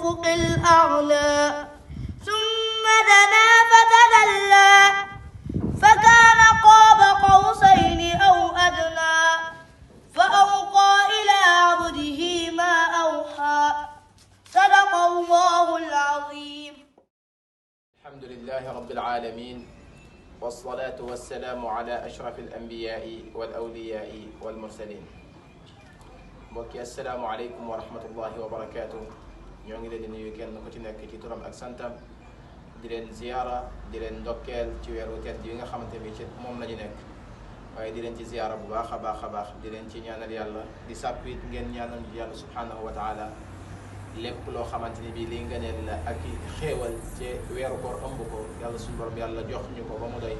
بالأفق الأعلى ثم دنا فتدلى فكان قاب قوسين أو أدنى فأوحى إلى عبده ما أوحى صدق الله العظيم. الحمد لله رب العالمين والصلاة والسلام على أشرف الأنبياء والأولياء والمرسلين. mbokki assalaamu aleykum wa rahmatullahi wa barakaatu. ñoo ngi leen di nuyu kenn ku ci nekk ci turam ak santam di leen ziyaara di leen ndokkeel ci weeru tedd yi nga xamante ni ci moom la ñu nekk, waaye di leen ci ziyaara bu baax a baax di leen ci ñaanal yàlla di sàkku it ngeen ñaanal yàlla subhanahu wa taala lépp loo xamante ni bii liy ngëneel la ak i xéewal ci weeru koor ëmb ko yàlla suñu borom yàlla jox ñu ko ba mu doy,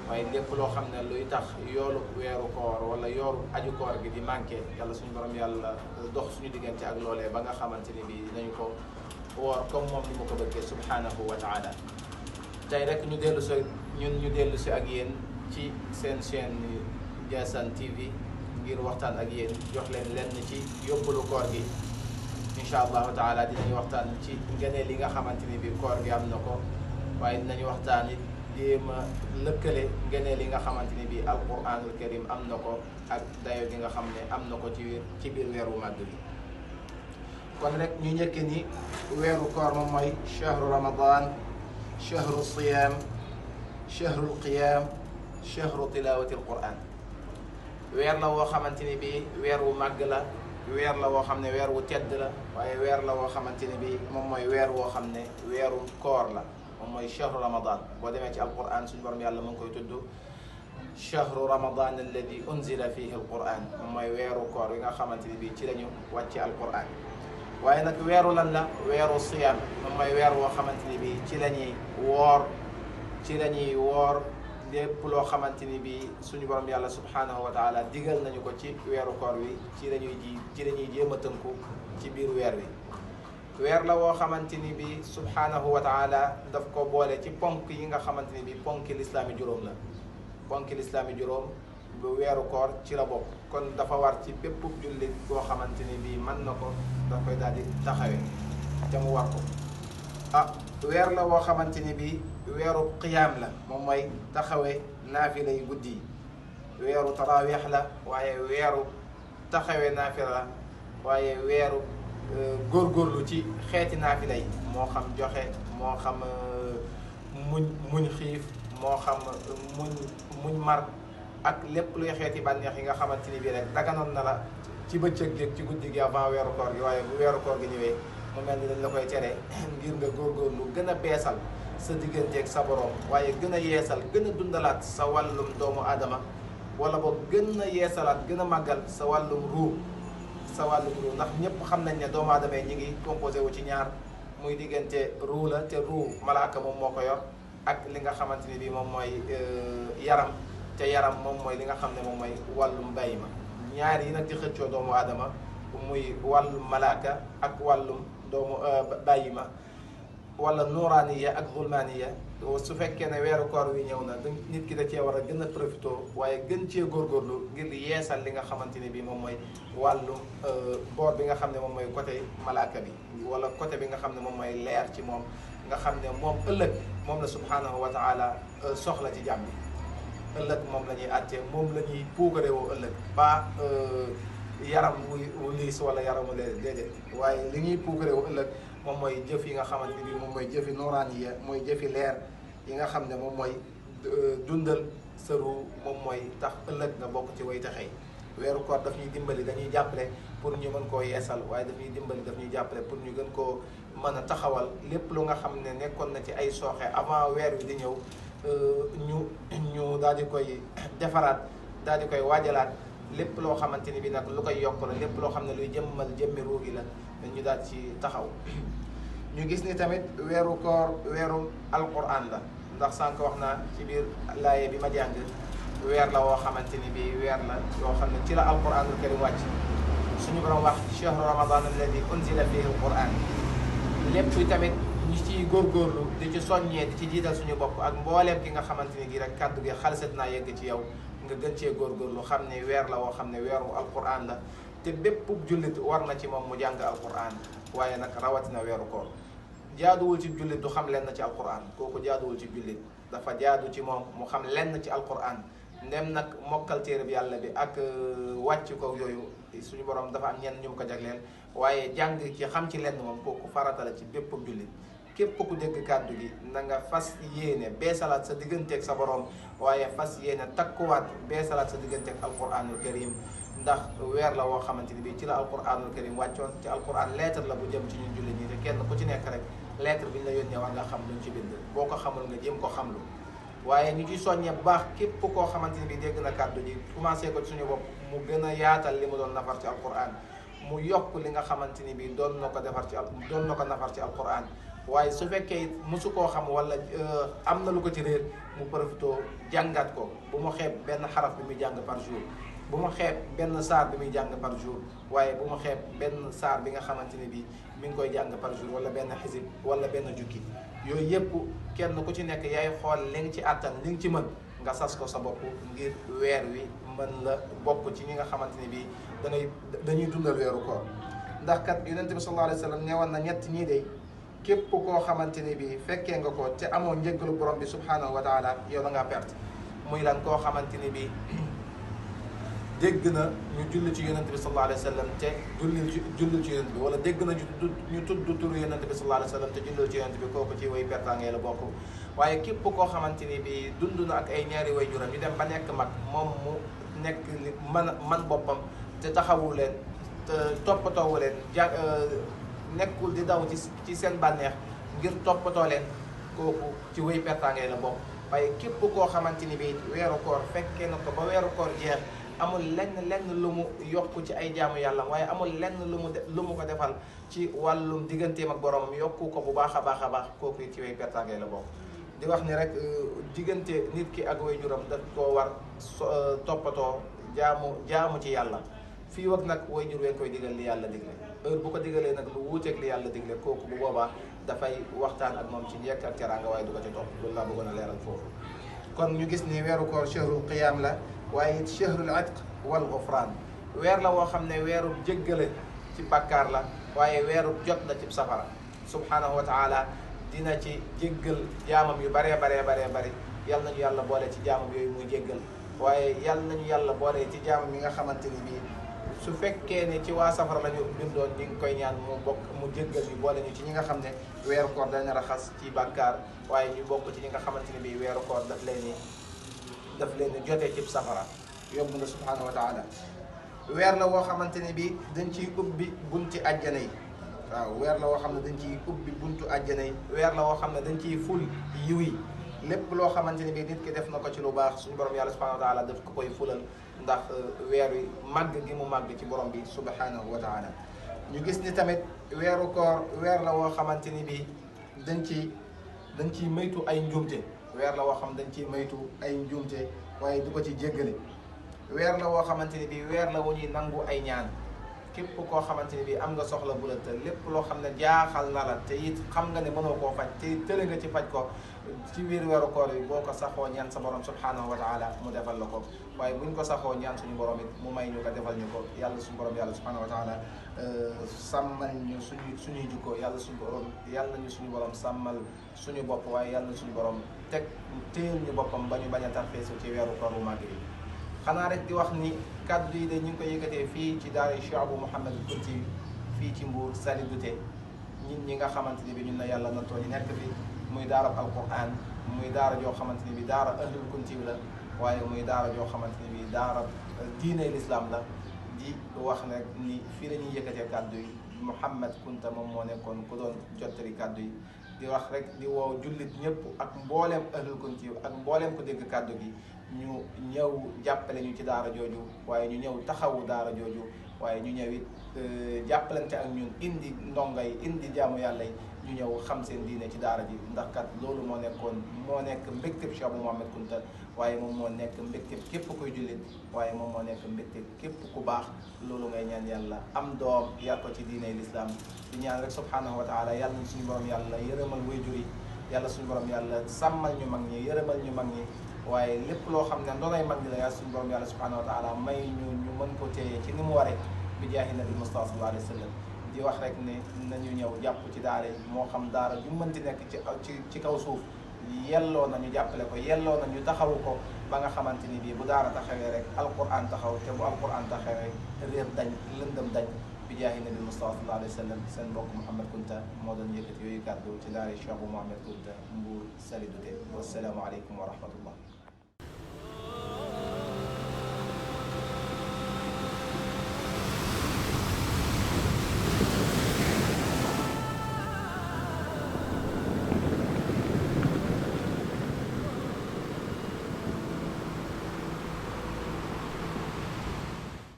waaye lépp loo xam ne luy tax yoolu weeru koor wala yoolu aju koor gi di manqué yàlla suñu borom yàlla dox suñu diggante ak loolee ba nga xamante ni bii dinañu ko woor comme moom ni mu ko bëggee subhanahu wa taala. tey rek ñu dellu si ak yéen ci seen chaîne Ndiassane TV ngir waxtaan ak yéen jox leen lenn ci yóbbalu koor gi. incha allahu taala dinañu waxtaan ci ngëneel li nga xamante ni bii koor gi am na ko, waaye dinañu waxtaan it jéem a lëkkale ngëneel li nga xamante ni bii alquranul karim am na ko ak dayo gi nga xam ne am na ko ci biir weeru màgg bi. kon rek ñu njëkke ni weeru koor moom mooy chahru ramadan, chahru siyam, chahru qiyam, chahru tilawati alquran. weer la woo xamante ni bii weer wu màgg la, weer la woo xam ne weer wu tedd la, waaye weer la woo xamante ni bii moom mooy weer woo xam ne weeru koor la, moom mooy chahru ramadan. boo demee ci alquran suñu borom yàlla mu ngi koy tudd chahru ramadan alladi unzila fihi alquran, moom mooy weeru koor yi nga xamante ni bii ci lañu wàcce alquran. waaye nag weeru lan la? weeru siyam, moom mooy weer woo xamante ni bii ci la ñuy woor lépp loo xamante ni bii suñu borom yàlla subhanahu wa taala digal nañu ko ci weeru koor wi ci lañuy jéem a tënku ci biir weer wi. weer la woo xamante ni bii subhanahu wa taala daf ko boole ci ponk yi nga xamante ni bii ponki lislaami juróom la. ponki lislaami juróom bu weeru koor ci la bokk, kon dafa war ci bépp jullit boo xamante ni bii mën na ko daf koy daal di taxawee te mu war ko. weer la woo xamante ni bii weeru qiyaam la, moom mooy taxawee naafila yi guddi yi. weeru taraweex la, waaye weeru taxawee naafila la, waaye weeru góorgóorlu ci xeeti naafila yi, moo xam joxe, moo xam muñ xiif, moo xam muñ mar ak lépp luy xeeti bànneex yi nga xamante ni bii rek daganoon na la ci bëccëg gi ci guddi gi avant weeru koor gi, waaye bu weeru koor gi ñëwee mu mel ni dañ la koy tere ngir nga góorgóorlu gën a beesal sa digganteeg sa borom, waaye gën a yeesal, gën a dundalaat sa wàllum doomu aadama, wala boog gën a yeesalaat, gën a màggal sa wàllum ruu ndax ñëpp xam nañ ne doomu aadama yi ñu ngi composé wu ci ñaar, muy diggante ruu la, te ruu malaaka moom moo ko yor, ak li nga xamante ni bii moom mooy yaram, te yaram moom mooy li nga xam ne moom mooy wàllum bàyyi ma. ñaar yi nag di xëccoo doomu aadama muy wàllum malaaka ak wàllum doomu bàyyi ma, wala nuuraaniya ak zulmaaniya. su fekkee ne weeru koor wi ñëw na nit ki da cee war a gën a profité, waaye gën cee góorgóorlu ngir yeesal li nga xamante ne bii moom mooy wàllum boor bi nga xam ne moom mooy côté malaaka bi, wala côté bi nga xam ne moom mooy leer ci moom, nga xam ne moom ëllëg moom la subhanahu wa taala soxla ci jàmm bi. ëllëg moom la ñuy àttee, moom la ñuy puugare woo ëllëg, ba yaram wu liis wala yaramu déedéet, waaye li ñuy puugare woo ëllëg moom mooy jëf yi nga xamante ni bii moom mooy jëfi nooraan yi, mooy jëfi leer yi nga xam ne moom mooy dundal sëru, moom mooy tax ëllëg nga bokk ci way taxey. weeru koor daf ñuy dimbali, dañuy jàppale pour ñu mën koo yeesal, waaye daf ñuy dimbali, daf ñuy jàppale pour ñu gën koo mën a taxawal lépp lu nga xam ne nekkoon na ci ay sooxe avant weer wi di ñëw, ñu daal di koy defaraat, daal di koy waajalaat. lépp loo xamante ni bi nag lu koy yokk la, lépp loo xam ne luy jëmmal jëmmi ruugi la, ñu daal ci taxaw. ñu gis ni tamit weeru koor weeru alquran la, ndax sànq wax naa ci biir laaye bi ma jàng, weer la woo xamante ni bi weer la yoo xam ne ci la alquranul karim wàcc. suñu borom wax chahru ramadan alladi unzila fihi alquran, lépp tamit ñu ciy góorgóorlu di ci soññee, di ci jiital suñu bopp ak mbooleem ki nga xamante ni gi rek kàddu gi xalset naa yegg ci yow, nga gën cee góorgóorlu xam ne weer la woo xam ne weeru alquran la, te bépp jullit war na ci moom mu jàng alquran waaye nag rawatina weeru koor jaaduwul ci jullit du xam lenn ci alquran kooku jaaduwul ci jullit dafa jaadu ci moom mu xam lenn ci alquran ndem nag mokkal téere bi yàlla bi ak wàcc ko yooyu suñu borom dafa am ñenn ñu mu ko jagleel waaye jàng ci xam ci lenn moom kooku farata la ci bépp jullit képp ku dégg kàddu gi na nga fas yéene beesalaat sa digganteeg sa borom waaye fas yéene takkuwaat beesalaat sa digganteeg alquranul karim ndax weer la woo xamante ni bii ci la alquranul karim wàccoon te alquran lettre la bu jëm ci ñun jullit ñi te kenn ku ci nekk rek lettre bi ñu la yónnee war nga xam luñ ci bind boo ko xamul nga jéem ko xamlu waaye ñu ci soññee bu baax képp koo xamante ni bii dégg na kàddu ji commencé ko ci suñu bopp mu gën a yaatal li mu doon nafar ci alquran mu yokk li nga xamante ni bii doon na ko defar ci doon na ko nafar ci alquran waaye su fekkee mosu koo xam wala am na lu ko ci réer mu profité jàngat ko bu mu xeeb benn xaraf bi muy jàng par jour bu mu xeeb benn saar bi muy jàng par jour waaye bu mu xeeb benn saar bi nga xamante ni bii mi ngi koy jàng par jour wala benn xisib wala benn jukki yooyu yëpp kenn ku ci nekk yaay xool li nga ci àttan li nga ci mën nga sas ko sa bopp ngir weer wi mën la bokk ci ñi nga xamante ni bii dañuy dundal weeru koor ndax kat yonent bi sallallahu alayhi wa sallam neewoon na ñett ñii de képp koo xamante ni bii fekkee nga ko te amoo njëggalu borom bi subhanahu wa taala yow da ngaa perte muy lan koo xamante ni bii dégg na ñu julli ci yonent bi sallallahu alayhi wa sallam te jullil ci yonent bi wala dégg na ñu tudd turu yonent bi sallallahu alayhi wa sallam te jullil ci yonent bi kooku ci way pertangee la bokk waaye képp koo xamante ni bii dund na ak ay ñaari way juram ñu dem ba nekk mag moom mu nekk li man boppam te taxawu leen te toppatoowu leen nekkul di daw ci seen bànneex ngir toppatoo leen kooku ci way pertangee la bokk waaye képp koo xamante ni bii weeru koor fekkee na ko ba weeru koor jeex amul lenn lu mu yokk ci ay jaamu yàlla waaye amul lenn lu mu ko defal ci wàllum digganteem ak boromam yokku ko bu baax a baax kooku ci way pertangee la bokk di wax ni rek diggante nit ki ak way juram daf koo war toppatoo jaamu ci yàlla fii wag nag way jur ween koy digal li yàlla digle heure bu ko digalee nag lu wuuteeg li yàlla digle kooku bu boobaa dafay waxtaan ak moom ci njëkk ak teraanga waaye du ko ci topp loolu laa bëggoon a leeral foofu kon ñu gis ni weeru koor shahrul qiyaam la waaye it shahrul itq wal ghufraan weer la woo xam ne weeru jéggale ci bàkkaar la waaye weeru jot la ci safara subhanahu wa taala dina ci jéggal jaamam yu baree bari yal nañu yàlla boole ci jaamam yooyu muy jéggal waaye yal nañu yàlla boole ci jaamam yi nga xamante ni bii su fekkee ne ci waa safara la ñu bindoon ñi ngi koy ñaan mu jéggal ñu boole ñu ci ñi nga xam ne weeru koor dana raxas ci bàkkaar waaye ñu bokk ci ñi nga xamante ni bii weeru koor daf leen jotee ci safara yomb na subhanahu wa taala weer la woo xamante ni bii dañ ciy ubbi bunti àjjana yi waaw weer la woo xam ne dañ ciy ubbi buntu àjjana yi weer la woo xam ne dañ ciy ful yiw yi lépp loo xamante ni bii nit ki def na ko ci lu baax suñu borom yàlla subhanahu wa taala daf ko koy fulal ndax weer wi màgg gi mu màgg ci borom bi subhanahu wa taala ñu gis ni tamit weeru koor weer la woo xamante ni bii dañ ciy maytu ay njuumte weer la woo xam dañ ciy maytu ay njuumte waaye du ko ci jéggale weer la woo xamante ni bii weer la wu ñuy nangu ay ñaan képp koo xamante ni bii am nga soxla bu la te lépp loo xam ne jaaxal na la te it xam nga ne mënoo koo faj te tële nga ci faj ko ci biir weeru koor yi boo ko saxoo ñaan sa borom subhanahu wa taala mu defal la ko waaye buñ ko saxoo ñaan suñu borom it mu may ñu ko defal ñu ko yàlla suñu borom yàlla subhanahu wa taala sàmmal ñu suñuy jukko yàlla ñu suñu borom sàmmal suñu bopp waaye yàlla na suñu borom téyel ñu boppam ba ñu bañ a tarfeesu ci weeru koor bu màgg bi xanaa rek di wax ni kaddu yi de ñu ngi ko yëkkatee fii ci daara Cheikh Abou Mouhamed Kounti fii ci Mbour Sali Douté ñi nga xamante ni bi ñun na yàlla nattoo ñu nekk fi muy daara alquran muy daara joo xamante ni bi daara ahlul Kounti bi la waaye muy daara joo xamante ni bi daara diine l'islam la di wax rek ni fii la ñuy yëkkatee kaddu yi Mouhamed Kounta moom moo nekkoon ku doon jottali kaddu yi di wax rek di woo jullit ñëpp ak mbooleem ahlul Kounti ak mbooleem ko dégg kaddu gi ñu ñëw jàppale ñu ci daara jooju waaye ñu ñëw taxawu daara jooju waaye ñu ñëw it jàppalante ak ñun indi ndongo yi indi jaamu yàlla yi ñu ñëw xam seen diine ci daara ji ndax kat loolu moo nekk mbégteeb Cheikh Abou Mouhamed Kounta waaye moom moo nekk mbégteeb képp kuy jullit waaye moom moo nekk mbégteeb képp ku baax loolu ngay ñaan yàlla am doom yar ko ci diine l'islam di ñaan rek subhanahu wa taala yàlla na suñu borom yàlla yërëmal waajur yi yàlla suñu borom yàlla sàmmal ñu mag ñi yërëmal ñu mag ñi waaye lépp loo xam ne ndoonay mag ñi la yàlla suñu borom yàlla subhanahu wa taala may ñu mën ko téye ci ni mu waree bi jaahi nabi Mustafa sallallahu alayhi wa sallam di wax rek ne nañu ñëw jàpp ci daara yi moo xam daara ju mënti nekk ci kaw suuf yelloo na ñu jàppale ko yelloo na ñu taxawu ko ba nga xamante ni bii bu daara taxawee rek alquran taxaw te bu alquran taxawee réer dañ lëndëm dañ bi jaahi nabi Mustafa sallallahu alayhi wa sallam seen mbokk Mouhamed Kunta moo doon yëkkati yooyu kàddu ci daara Cheikh bu Mouhamed Kunta Mbour Salidou Té wassalaamu aleykum wa rahmatullah